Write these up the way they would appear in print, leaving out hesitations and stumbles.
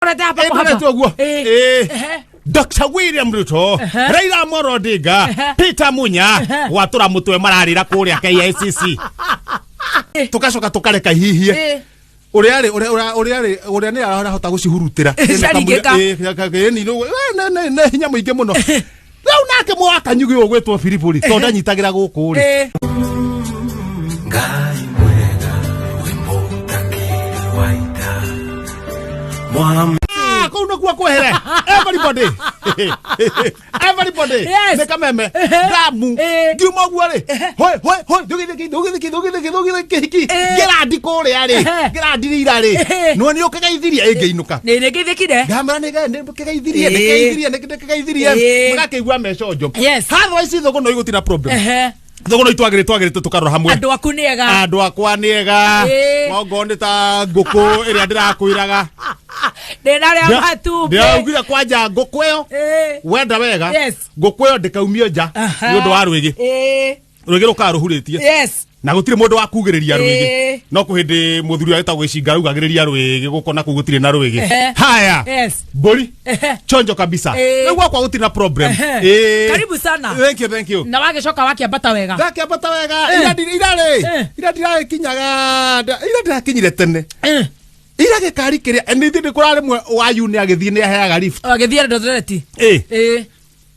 Ĩrorete hapa kwa hapa. Ĩrorete ũguo. Ĩĩ. Ĩĩ. Ehe. Dr. William Ruto, Ehe. Raila Amolo Odinga, Ehe. Peter Munya, Ehe. gwatũra mũtwe mararĩra kũrĩa KICC. Tũgacoka tũkareka hihie. Ĩĩ. Ũrĩa arĩ ũrĩa ũrĩa ũrĩa arĩ ũrĩa nĩ arahota gũcihurutĩra. Ciaringĩka. Nĩ hinya mũingĩ mũno. Rĩu nake mwakanyugi ũgwĩtwo Philip rĩ, tondũ ndanyitagĩra gũkũ rĩ. Ĩĩ. Ngai mwega wĩ mũtangĩri wa ita Mwam Ah, kũu nĩkuo kwehere. Everybody. Everybody. Yes. Nĩ kameme. Ehe. Ndamu. Ĩĩ. Ngiuma ũguo rĩ. Hoi hoi hoi ndũgĩthĩki ndũgĩthĩki ndũgĩthĩki ndũgĩthĩki kĩhiki. Ĩĩ. Ngĩrandi kũrĩa rĩ. Ehe. Ngĩrandirira rĩ. Ehe. Nĩwe nĩ ũkĩgeithirie ĩngĩinũka. Nĩ nĩ ngeithĩkire. Ngamera nĩ nĩkĩgeithirie Ĩĩ. nĩkĩgeithirie nĩkĩgeithirie Ĩĩ. mũgakĩigua meconjo. Yes. Otherwise thũgũno igũtirĩ na problem. Ehe. Thũgũno itwagĩrĩ twagĩrĩte tũkarora hamwe. Andũ aku nĩ ega. Andũ akwa nĩ ega. Ĩĩ. Wongo nĩ ta ngũkũ ĩrĩa ndĩrakwĩraga. Ndĩna rĩa matumbĩ. Ndĩraugire kwanja ngũkũ ĩyo Ĩĩ. wenda wega Yes. ngũkũ ĩyo ndĩkaumio nja Aha. nĩ ũndũ wa rwĩgĩ. Ĩĩ. Rwĩgĩ rũkaga rũhurĩtie. Yes. Na gũtirĩ mũndũ wa kugĩrĩria rwĩgĩ. Ĩĩ. No kwĩ hĩndĩ mũthuri ũrĩa wĩtagwo gĩcinga araugagĩrĩria rwĩgĩ gũkũ na kũu gũtirĩ na rwĩgĩ. Ehe. Haya. Yes. Mbũri. Ehe. Chonjo kabisa. Ĩĩ. Rĩu gwakwa gũtirĩ na problem. Ehe. Ĩĩ. Karibu sana. Thank you, thank you. Na wagĩcoka wakĩambata wega. Ndakĩambata wega. Eh. Ira ira rĩ. Eh. Ira ndirakinyaga ira ndirakinyire tene. Eh. Ira gĩkari kĩrĩa nĩ ithuĩ kũrarĩ mwe wa yu nĩ agĩthiĩ nĩ aheaga lift. Agĩthiĩ Eldoret. Ĩĩ. Ĩĩ.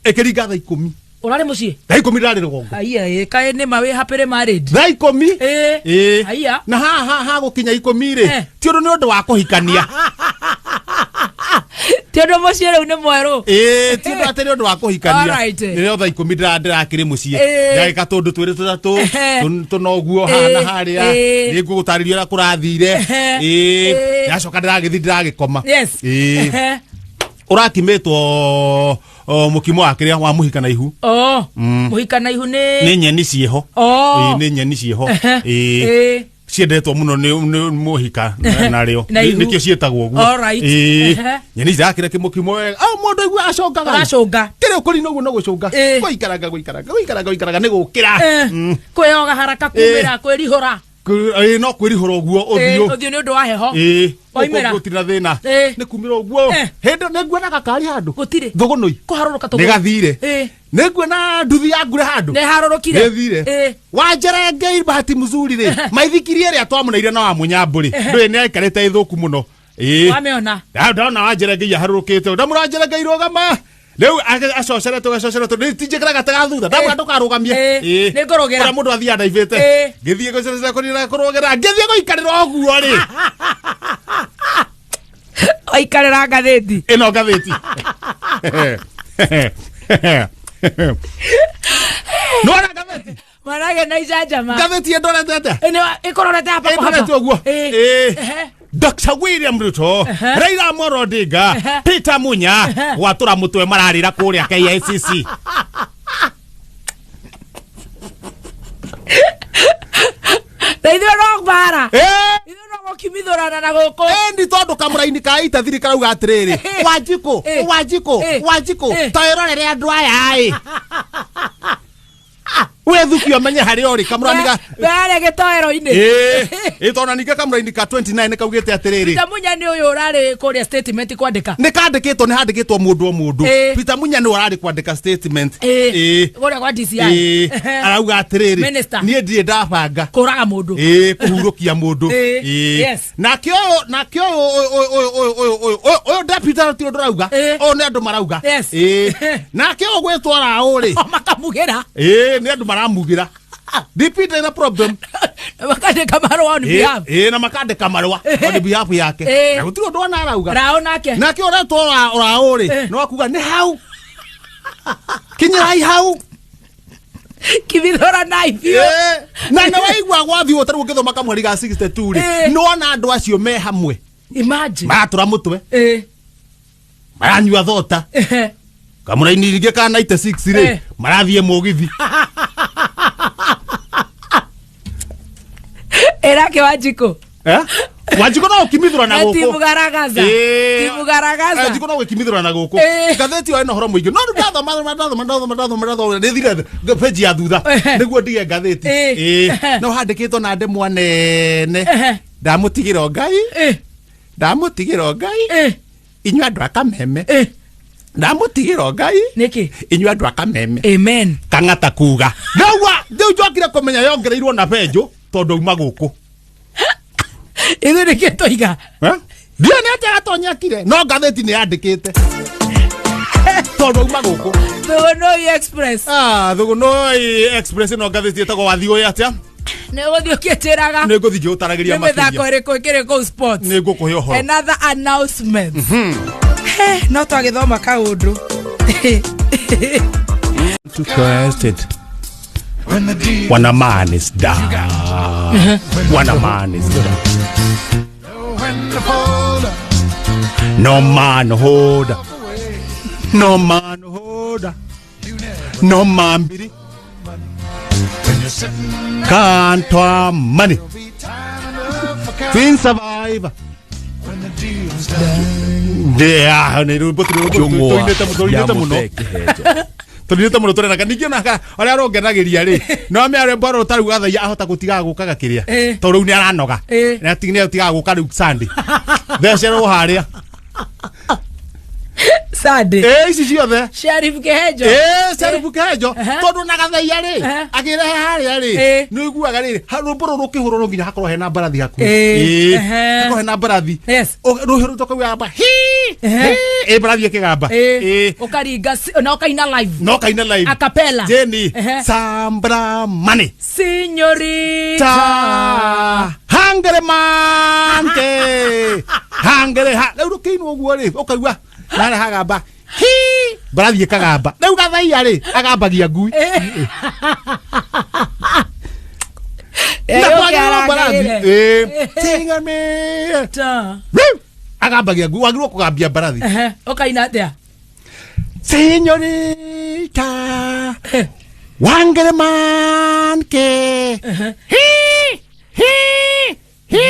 Ĩkĩringa thaa ikũmi. Ũrarĩ mũciĩ? Thaa ikũmi ndarĩ rũgongo. Aiya ĩ kaĩ nĩ ma wĩ happily married. Thaa ikũmi. Ĩĩ. Ĩĩ. Aiya. Na ha ha gũkinya ikũmi rĩ. Eh. Ti ũndũ nĩ ũndũ wa kũhikania. Ti ũndũ mũciĩ rĩu nĩ mwerũ. Ĩĩ ti ũndũ atĩ nĩ ũndũ wa kũhikania. Alright. Nĩrĩo thaa ikũmi ndĩrakĩrĩ mũciĩ. Ĩĩ. Ndagĩka tũndũ twĩrĩ tũtatũ. Ehe. Tũna ũguo haha na Ĩĩ. harĩa. Ĩĩ. Nĩ ngũgũtarĩria ũrĩa kũrathire. Ehe. Ĩĩ. Ĩĩ. Ndacoka ndĩragĩthiĩ ndĩragĩkoma. Yes. Ĩĩ. Ehe. Ũrakimĩtwo o, mũkimo wa kĩrĩa wa mũhika na ihu. Oh. Mũhika na ihu nĩ Nĩ nyeni ciĩho. Oh. Ĩĩ, nĩ nyeni ciĩho. Ehe. Ĩĩ. Ĩĩ. Ciendetwo mũno nĩ mũhika narĩo. Na ihu. Nĩkĩo ciĩtagwo ũguo. Alright. Ĩĩ. Ehe. Nyeni irakĩra kĩmũkimo wega. Ah, mũndũ aigua acongaga. Ũracũnga. Kĩrĩa ũkũrina ũguo no gũcũnga. Ĩĩ. Gũikaranga gũikaranga gũikaranga gũikaranga nĩ gũkĩra. Eh. Kwĩyoga haraka kumĩra kwĩrihũra. Ĩĩ no kwĩrihũra ũguo Ĩĩ, ũthiũ. Ũthiũ nĩ ũndũ wa heho. Ĩĩ. Waimĩra. Gũtirĩ na thĩna. Ĩĩ. Nĩ kumĩra ũguo. Eh. Hĩndĩ nĩ nguona gakari handũ. Gũtirĩ. Thũgũnũi. Kũharũrũka Nĩ tũgũrũ. gathire. Ĩĩ. Nĩ nguona nduthi ya ngure handũ. Nĩ harũrũkire. Nĩ thire. Ĩĩ. Wanjerengei bahati mzuri rĩ. Maithikiri ĩrĩa twamũneire na wa mũnyambũ rĩ. Ndũĩ nĩ aikarĩte ĩthũku mũno. Ĩĩ. Wamĩona. Ndona wanjerengei aharũrũkĩte. Ndamũra wanjerengei rũgama. Rĩu acoceretwo gacoceretwo nĩ tinjĩkĩra gate ga thutha ndamũra ndũkarũgamie. Ĩĩ. Ĩĩ. Nĩ ngũrũgĩra. Ũrĩa mũndũ athiaga ndaibĩte. Ĩĩ. Ngĩthiĩ gũcerera kũrĩra kũrũgĩra ngĩthiĩ gũikarĩra ũguo rĩ. Waikarĩra ngathĩti. Ĩno ngathĩti. Nĩwona ngathĩti? Mwanake na icanjama. Ngathĩti ĩndorete atĩa? Ĩkũrorete hapa kwa hapa. Ĩndorete ũguo. Ĩĩ. Ĩĩ. Ehe. Dr. William Ruto, Ehe. Raila Amolo Odinga, Ehe. Peter Munya, Ehe. gwatũra mũtwe mararĩra kũrĩa KICC. Na ithuĩ no mbara. Ĩĩ. Ithuĩ no gũkimithũrana na gũkũ. Ĩndi tondũ kamũraini ka itathiri karauga atĩrĩrĩ, Wanjikũ, Ĩĩ. Wanjikũ, Ĩĩ. Wanjikũ, Ĩĩ. ta wĩrorere andũ aya ĩ. Wĩthuki ũmenye harĩa ũrĩ kamũraini ka Werĩ gĩtoero-inĩ. Ĩĩ. Ĩĩ tondũ ningĩ kamũraini ka 29 kaugĩte atĩrĩrĩ, Peter Munya nĩ ũyũ ũrarĩ kũrĩa statement kwandĩka. nĩ kandĩkĩtwo nĩ handĩkĩtwo mũndũ o mũndũ. Ĩĩ. Peter Munya nĩwe ũrarĩ kwandĩka statement. Ĩĩ. Ĩĩ. Kũrĩa kwa DCI. Ĩĩ. Ehe. Arauga atĩrĩrĩ, Minister. niĩ ndirĩ ndabanga Kũraga mũndũ. ĩĩ kũhurũkia mũndũ. Ĩĩ. Ĩĩ. Yes. Nake ũyũ nake ũyũ ũyũ ũyũ ũyũ ũyũ ũyũ ũyũ ũyũ deputy ti ũndũ ũrauga. Ĩĩ. Ũyũ nĩ andũ marauga. Yes. Ĩĩ. Nake ũyũ gwĩtwo Raũ rĩ. O makamugĩra. Ĩĩ nĩ andũ maramugĩra. DP ndarĩ na problem. Makandĩka marũa on Ĩĩ behalf. ĩĩ na makandĩka marũa on behalf yake. Ĩĩ. Na gũtirĩ ũndũ ona arauga. Raũ nake. Nake ũretwo Raũ rĩ Ĩĩ. no akuga nĩ hau. Kinyĩrai hau. Kimithũranai biũ. Ĩĩ. Na nĩ waigua gwathiĩ ũtarĩ ũngĩthoma kamweri ga 62 rĩ. Ĩĩ. Nĩwona andũ acio me hamwe. Imagine. Maratũra mũtwe. Ĩĩ. Maranyua thota. Ehe. Kamũraini ringĩ ka 96 rĩ Eh. marathiĩ mũgithi. Ĩrake Wanjikũ. Eh? Wanjikũ no ũkimithũra na Na gũkũ. timu garagaza. Ĩĩ. Timu garagaza. Wanjikũ no gũkimithũra na gũkũ. Ĩĩ. Ngathĩti ĩyo ĩna ũhoro mũingĩ. No rĩu ndathoma ndathoma ndathoma ndathoma ndathoma nĩ thire page ya thutha Ehe. nĩguo ndige ngathĩti. Ĩĩ. Ĩĩ. Ehe. No handĩkĩtwo na ndemwa nene. Ehe. Ndamũtigĩra Ngai. Ĩĩ. Ndamũtigĩra Ngai. Ĩĩ. Inyuĩ andũ a Kameme. Eh, Ndamũtigĩra Ngai. Nĩkĩ? Inyuĩ andũ a Kameme. Amen. Kang'ata kuga. Rĩu rĩu njokire kũmenya yongereirwo na benjũ tondũ auma gũkũ. Ithuĩ nĩkĩ tũiga? Eh? Ndiũĩ nĩ atĩa gatonyekire no ngathĩti nĩ yandĩkĩte tondũ auma gũkũ. Thũgũnũi Express. Ah, Thũgũnũi Express ĩno ngathĩti ĩtagwo wathiĩ ũĩ atĩa? Nĩ ũgũthiĩ ũkĩnjĩraga. Nĩ ngũthiĩ ngĩgũtaragĩria Nĩ mĩthako makĩria. ĩrĩkũ ĩkĩrĩ kũu sports? Nĩ ngũkũhe ũhoro. Another announcement. He, no twagĩthoma kaũndũ. To trust it. When a man is down. When a man is down. No man hold. No man hold. No man biri. Can't money. Fin survive. Yeah, nä rwä mbo tå må no tå må no tå renaga ningä onaka å rä a arongenagä ria rä no amä arwä rå tarä u athaia ahota gå tigaga gå kaga kä rä a Eh. tondå rä u nä aranoga Eh. nä atigaga gå ka rä u Sunday thecerwo harä a Sunday. ä ici ciothe Sheriff Kĩhenjo. ä ceribu kenjo Ehe. tondå na gathaia rä Ehe. agä rehe harä a rä Eh. nä iguaga rä rwä mbo rå rå kä hå rwo no nginya hakorwo hena mbarathi hakuhä Eh. Ehe. hakorwo hena mbarathi Yes. rå hiå rå tokauga hi Ehe. hi ä mbarathi ä kä gamba Eh. Ũkaringa na ũkaina live. no kaina live A cappella. Jenny Ehe. sambra money Signorita. ta hangere mante hangere ha rĩu rũkĩinwo ũguo rĩ ũkaigua narĩ hagamba hi mbarathi ĩkagamba rĩu gathaia rĩ agambagia ngui Eh, na ũkĩ kwagĩrĩrwo mbarathi arangĩrĩre. ĩ tingame Ta. rĩu agambagia ngui wagĩrĩirwo kũgambia mbarathi Ehe. Ũkaina atĩa? Señorita Wangere manke hi hi hi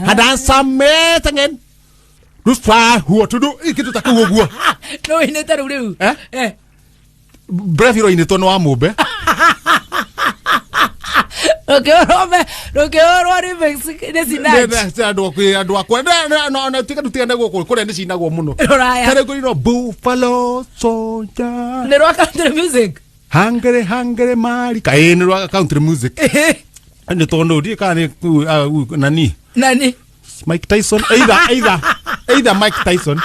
hadansametangen ruswa huo tudu ikitu takuo guo Nĩ ũinĩte rĩu rĩu. Eh? Eh. breviro initwo nĩ wa mũmbe Rũkĩhũrwo remix nĩ Sinach. andũ akwa tika tigane gũkũ kũrĩa nĩ cinagwo mũno Rũraya. tarĩu kũrinwo buffalo soldier Nĩ rwa country music. hangere hangere marika ĩ nĩ rwa country music nĩ tondũ ndiĩ kana nĩ nani Nani? Mike Tyson either Mike Tyson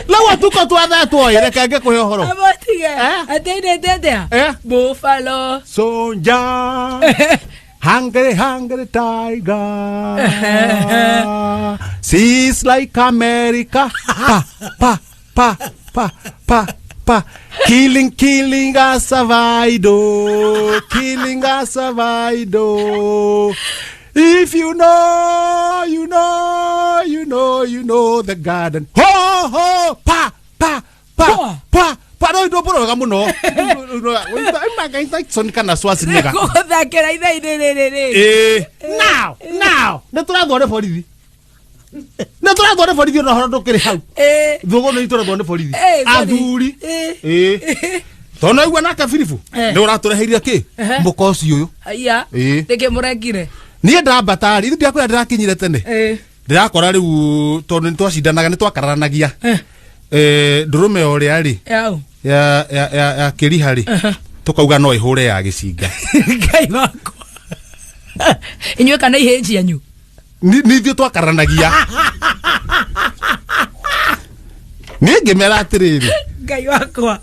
Lau tuko twathetwo ĩ reke ngĩkũhe ũhoro Abotige. Eh? Atĩinĩte atĩa? Eh? Buffalo. Soldier Hungry, hungry tiger Sees like America Pa, pa, pa, pa, pa, pa Killing, killing a survival Killing a survival If you know, you know, you know, you know the garden Ho, ho, pa, pa, pa, Pa. pa pa no ndo boro muno Mike Tyson kana Schwarzenegger Gũgũthakĩra ithaa-inĩ rĩrĩ rĩ. Eh, now now nä tå rathwo nä borithi nä tå rathwo nä borithi ona horo ndå kä rä hau Eh. thågå nä itå rathwo nä borithi Eh, sorry. athuri Eh. tondå aigua nake biribu Eh. nä å ratå reheire kä Ehe. må koci å yå Aya. Eh. Nĩkĩ mũrekire? niä ndambatarä ithu ndiakwä ra ndä rakinyire tene Eh. ndä rakora rä u tondå nä twacindanaga nä twakararanagia Eh. ndå rå me å rä a rä Yau. ya kä riha rä tå kauga no ä hå re ya gä cinga Ngai wakwa. Inyuĩ kana ihĩĩ cianyu? nä ithuä twakararanagia niä ngä mera atä rä rä Ngai wakwa.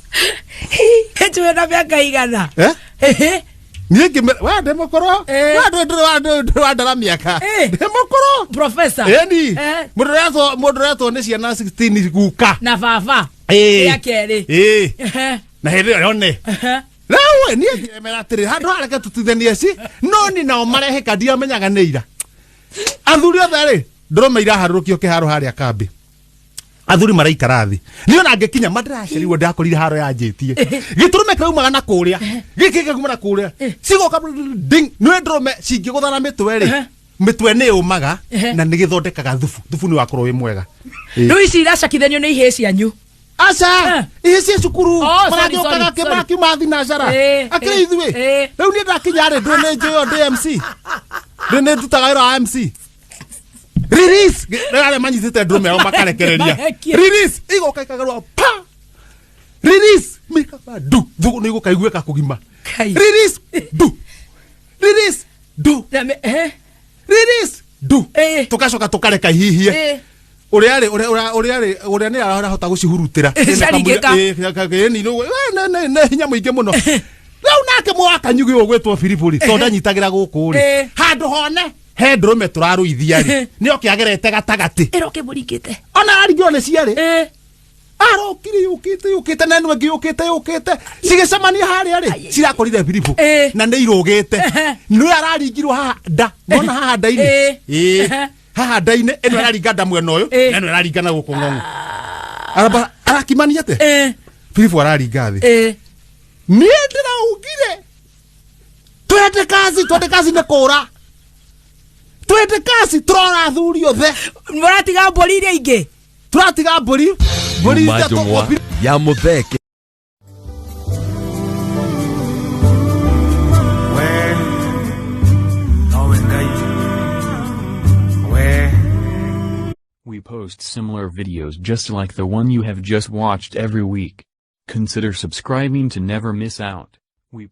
Hĩnjũĩ na mĩaka igana? Eh? Ehe. niä ngä mera we ndä må kå rå Eh. ndå wandara mä aka Eh. ndä må kå rå Professor. eni Eh. må ndå retwo nä ciana 16 guka Na baba. Eh. Rĩa kerĩ. Ĩ. Ehe. na hä ndä ä yo yone Ehe. rä u niä ngä atä rä handå hareke tå tithanie ci no ni nao marehä ka ndiamenyaga nä ira athuri othe rä ndå rå me iraharå rå kio kä haro harä a kambä athuri maraikara thä niä ona ngä kinya mandäracerirwo ndakorire haro yanjä tie gä tå rå me käraumaga na kå rä a gä kä gäkauma na kå rä a cigoka nä ndå rå me cingä gå thana mä twe rä mä twe nä å maga na nä gä thondekaga thubu thubu nä wakorwo wä mwega Ĩ. Rĩu ici iracakithanio nĩ ihĩĩ cianyu. aca Eh. ihe cie cukuru Oh, sorry, maragĩũkaga sorry, sorry. makiuma thinacara Eh, akĩrĩ eh, ithuĩ eh. rĩu niĩ ndakinya rĩ ndũ nĩ njũyo ndĩ MC ndĩ nĩ ndutaga wĩra wa MC Release. Arĩa manyitĩte ndũrũme yao makarekereria. Marekie. Release. Igoka ikagarũra pa. Release. Mĩkaba ndu. Thũgũ nĩ igũka iguĩka kũgima. Kai. Release. Ndu. Release. Ndu. Na me- eh, Release. Ndu. Eh. Tugacoka tukareka ihihie. Eh. Ũrĩa rĩ ũrĩa ũrĩa ũrĩa rĩ ũrĩa nĩ arahota gũcihurutĩra. Ciaringĩka. Nĩ hinya mũingĩ mũno. Rĩu nake mwakanyugi ũgwĩtwo biribũri tondũ ndanyitagĩra gũkũ rĩ. Eh. Handũ hone he ndũrũme tũrarũithia rĩ. Nĩ oke agerete gatagatĩ. Ĩroke mũringĩte. Ona aringirwo nĩ ciarĩ. Eh. Arokire yũkĩte yũkĩte na ĩno ĩngĩ yũkĩte yũkĩte cigĩcemania harĩa rĩ cirakorire biribũ Eh. na nĩ irũgĩte nĩ araringirwo haha nda nona haha nda-inĩ Eh. Ĩĩ. Haha nda-inĩ ĩno ĩraringa nda mwena ũyũ Eh. na ĩno ĩraringa na gũkũ ng'ong'o aramba arakimania atĩa Eh. biribũ araringa thĩ Eh. niĩ ndĩraugire twende kazi, twende kazi nĩ kũra, twende kazi tũrora athuri othe. Mũratiga mbũri iria ingĩ. Tũratiga mbũri mbũri Juma iria Jumwa ya Mutheke. We nowe Ngai we. We post similar videos just like the one you have just watched every week. Consider subscribing to never miss out. We